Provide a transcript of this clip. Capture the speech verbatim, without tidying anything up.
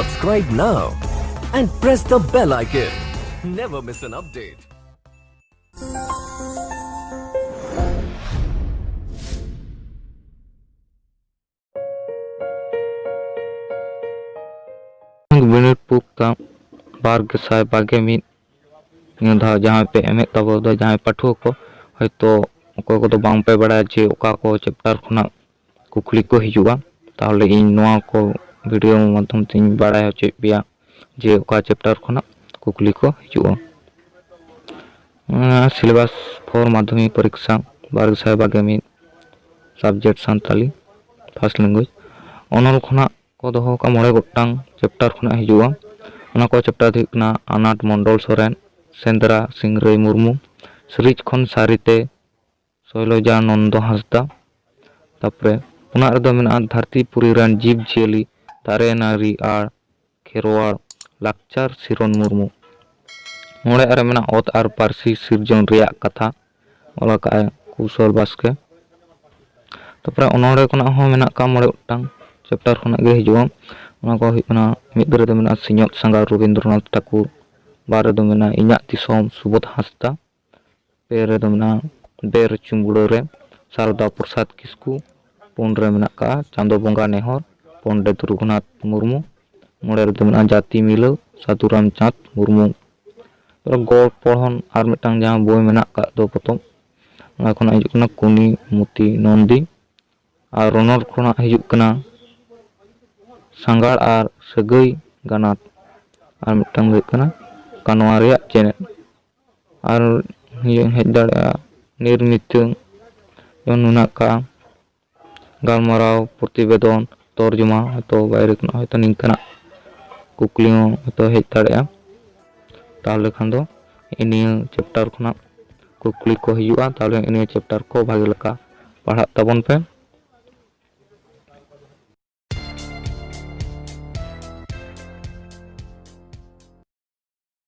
Subscribe now and press the bell icon. Never miss an update. ᱵᱤᱱᱤᱰ ᱯᱚᱨᱤᱠᱠᱷᱟ ᱵᱟᱨ ᱜᱮᱥᱟᱭ ᱵᱟᱜᱮ ᱢᱤᱫ ᱱᱤᱭᱟᱹ ᱫᱷᱟᱣ ᱡᱟᱦᱟᱸᱭ ᱯᱮ ᱮᱢᱮᱫ ᱛᱟᱵᱚ ᱫᱚ, ᱡᱟᱦᱟᱸᱭ ᱯᱟᱹᱴᱷᱩᱣᱟᱹ ᱠᱚ, ᱦᱚᱭᱛᱳ ᱚᱠᱚᱭ ᱠᱚᱫᱚ ᱵᱟᱝ ᱯᱮ ᱵᱟᱲᱟᱭᱟ ᱡᱮ ᱚᱠᱟ ᱠᱚ ᱪᱮᱯᱴᱟᱨ ᱠᱷᱚᱱᱟᱜ ᱠᱩᱠᱞᱤ ᱠᱚ ᱦᱤᱡᱩᱜᱼᱟ, ᱛᱟᱦᱚᱞᱮ ᱤᱧ ᱱᱚᱣᱟ ᱠᱚ ᱵᱷᱤᱰᱤᱭᱳ ᱢᱟᱫᱽᱫᱷᱚᱢ ᱛᱮᱧ ᱵᱟᱲᱟᱭ ᱦᱚᱪᱚᱭᱮᱫ ᱯᱮᱭᱟ ᱡᱮ ᱚᱠᱟ ᱪᱮᱯᱴᱟᱨ ᱠᱷᱚᱱᱟᱜ ᱠᱩᱠᱞᱤ ᱠᱚ ᱦᱤᱡᱩᱜᱼᱟ᱾ ᱥᱤᱞᱮᱵᱟᱥ ᱯᱷᱚᱨ ᱢᱟᱫᱽᱫᱷᱚᱢᱤᱠ ᱯᱚᱨᱤᱠᱠᱷᱟ ᱵᱟᱨ ᱜᱮᱥᱟᱭ ᱵᱟᱜᱮ ᱢᱤᱫ, ᱥᱟᱵᱡᱮᱠᱴ ᱥᱟᱱᱛᱟᱞᱤ ᱯᱷᱟᱥᱴ ᱞᱮᱝᱜᱩᱭᱮᱡᱽ, ᱚᱱᱚᱞ ᱠᱷᱚᱱᱟᱜ ᱠᱚ ᱫᱚᱦᱚ ᱟᱠᱟᱫ ᱢᱚᱬᱮ ᱜᱚᱴᱟᱝ ᱪᱮᱯᱴᱟᱨ ᱠᱷᱚᱱᱟᱜ ᱦᱤᱡᱩᱜᱼᱟ᱾ ᱚᱱᱟ ᱠᱚ ᱪᱮᱯᱴᱟᱨ ᱫᱚ ᱦᱩᱭᱩᱜ ᱠᱟᱱᱟ ᱟᱱᱟᱴ ᱢᱚᱱᱰᱚᱞ ᱥᱚᱨᱮᱱ, ᱥᱮᱸᱫᱽᱨᱟ ᱥᱤᱝᱨᱟᱹᱭ ᱢᱩᱨᱢᱩ, ᱥᱤᱨᱤᱡᱽ ᱠᱷᱚᱱ ᱥᱟᱹᱨᱤᱛᱮ ᱥᱚᱭᱞᱚᱡᱟ ᱱᱚᱱᱫᱚ ᱦᱟᱸᱥᱫᱟ᱾ ᱛᱟᱯᱚᱨᱮ ᱚᱱᱟ ᱨᱮᱫᱚ ᱢᱮᱱᱟᱜᱼᱟ ᱫᱷᱟᱹᱨᱛᱤ ᱯᱩᱨᱤ ᱨᱮᱱ ᱡᱤᱵᱽ ᱡᱤᱭᱟᱹᱞᱤ, ᱫᱟᱨᱮ ᱱᱟᱹᱲᱤ ᱟᱨ ᱠᱷᱮᱨᱣᱟᱲ, ᱞᱟᱠᱪᱟᱨ ᱥᱤᱨᱚᱱ ᱢᱩᱨᱢᱩ᱾ ᱢᱚᱬᱮ ᱟᱨ ᱢᱮᱱᱟᱜᱼᱟ ᱚᱛ ᱟᱨ ᱯᱟᱹᱨᱥᱤ ᱥᱤᱨᱡᱚᱱ ᱨᱮᱭᱟᱜ ᱠᱟᱛᱷᱟ, ᱚᱞ ᱟᱠᱟᱫᱼᱟᱭ ᱠᱩᱥᱚᱞ ᱵᱟᱥᱠᱮ᱾ ᱛᱟᱯᱚᱨᱮ ᱚᱱᱚᱬᱦᱮ ᱠᱷᱚᱱᱟᱜ ᱦᱚᱸ ᱢᱮᱱᱟᱜ ᱟᱠᱟᱫ ᱢᱚᱬᱮ ᱜᱚᱴᱟᱝ ᱪᱮᱯᱴᱟᱨ ᱠᱷᱚᱱᱟᱜ ᱜᱮ ᱦᱤᱡᱩᱜᱼᱟ᱾ ᱚᱱᱟ ᱠᱚ ᱦᱩᱭᱩᱜ ᱠᱟᱱᱟ, ᱢᱤᱫ ᱨᱮᱫᱚ ᱢᱮᱱᱟᱜᱼᱟ ᱥᱤᱧᱚᱛ ᱥᱟᱸᱜᱷᱟᱨ ᱨᱚᱵᱤᱱᱫᱨᱚᱱᱟᱛᱷ ᱴᱷᱟᱠᱩᱨ, ᱵᱟᱨ ᱨᱮᱫᱚ ᱢᱮᱱᱟᱜᱼᱟ ᱤᱧᱟᱹᱜ ᱫᱤᱥᱚᱢ ᱥᱩᱵᱳᱫᱷ ᱦᱟᱸᱥᱫᱟ, ᱯᱮ ᱨᱮᱫᱚ ᱢᱮᱱᱟᱜᱼᱟ ᱵᱮᱨ ᱪᱩᱢᱵᱩᱲᱟᱹ ᱨᱮ ᱥᱟᱨᱚᱫᱟ ᱯᱨᱚᱥᱟᱫᱽ ᱠᱤᱥᱠᱩ, ᱯᱩᱱ ᱨᱮ ᱢᱮᱱᱟᱜ ᱟᱠᱟᱫᱼᱟ ᱪᱟᱸᱫᱚ ᱵᱚᱸᱜᱟ ᱱᱮᱦᱚᱨ ᱯᱚᱱᱰᱤᱛ ᱨᱚᱜᱷᱩᱱᱟᱛᱷ ᱢᱩᱨᱢᱩ, ᱢᱚᱬᱮ ᱨᱮᱫᱚ ᱢᱮᱱᱟᱜᱼᱟ ᱡᱟᱹᱛᱤ ᱢᱤᱞᱟᱹᱣ ᱥᱟᱹᱫᱷᱩ ᱨᱟᱢᱪᱟᱸᱫᱽ ᱢᱩᱨᱢᱩ᱾ ᱛᱟᱨᱯᱚᱨᱮ ᱜᱚᱲ ᱯᱚᱲᱦᱚᱱ ᱟᱨ ᱢᱤᱫᱴᱟᱝ ᱡᱟᱦᱟᱸ ᱵᱳᱭ ᱢᱮᱱᱟᱜ ᱟᱠᱟᱫ ᱫᱚ ᱯᱚᱛᱚᱵ, ᱚᱱᱟ ᱠᱷᱚᱱᱟᱜ ᱦᱤᱡᱩᱜ ᱠᱟᱱᱟ ᱠᱩᱱᱤ ᱢᱩᱛᱤ ᱱᱚᱱᱫᱤ, ᱟᱨ ᱨᱚᱱᱚᱲ ᱠᱷᱚᱱᱟᱜ ᱦᱤᱡᱩᱜ ᱠᱟᱱᱟ ᱥᱟᱸᱜᱟᱲ ᱟᱨ ᱥᱟᱹᱜᱟᱹᱭ ᱜᱟᱱᱟᱛ, ᱟᱨ ᱢᱤᱫᱴᱟᱝ ᱫᱚ ᱦᱩᱭᱩᱜ ᱠᱟᱱᱟ ᱠᱟᱱᱣᱟ ᱨᱮᱭᱟᱜ ᱪᱮᱬᱮ᱾ ᱟᱨ ᱤᱭᱟᱹ ᱦᱮᱡ ᱫᱟᱲᱮᱭᱟᱜᱼᱟ ᱱᱤᱨᱢᱤᱛᱟᱹ, ᱡᱮᱢᱚᱱ ᱢᱮᱱᱟᱜ ᱟᱠᱟᱫᱼᱟ ᱜᱟᱞᱢᱟᱨᱟᱣ, ᱯᱨᱚᱛᱤᱵᱮᱫᱚᱱ, ᱛᱚᱨᱡᱚᱢᱟ, ᱦᱚᱭᱛᱳ ᱵᱟᱭᱨᱮ ᱠᱷᱚᱱᱟᱜ ᱦᱚᱭᱛᱳ ᱱᱤᱝᱠᱟᱹᱱᱟᱜ ᱠᱩᱠᱞᱤ ᱦᱚᱸ ᱦᱚᱭᱛᱳ ᱦᱮᱡ ᱫᱟᱲᱮᱭᱟᱜᱼᱟ᱾ ᱛᱟᱦᱚᱞᱮ ᱠᱷᱟᱱ ᱫᱚ ᱱᱤᱭᱟᱹ ᱪᱮᱯᱴᱟᱨ ᱠᱷᱚᱱᱟᱜ ᱠᱩᱠᱞᱤ ᱠᱚ ᱦᱤᱡᱩᱜᱼᱟ, ᱛᱟᱦᱚᱞᱮ ᱱᱤᱭᱟᱹ ᱪᱮᱯᱴᱟᱨ ᱠᱚ ᱵᱷᱟᱜᱮ ᱞᱮᱠᱟ ᱯᱟᱲᱦᱟᱜ ᱛᱟᱵᱚᱱ ᱯᱮ᱾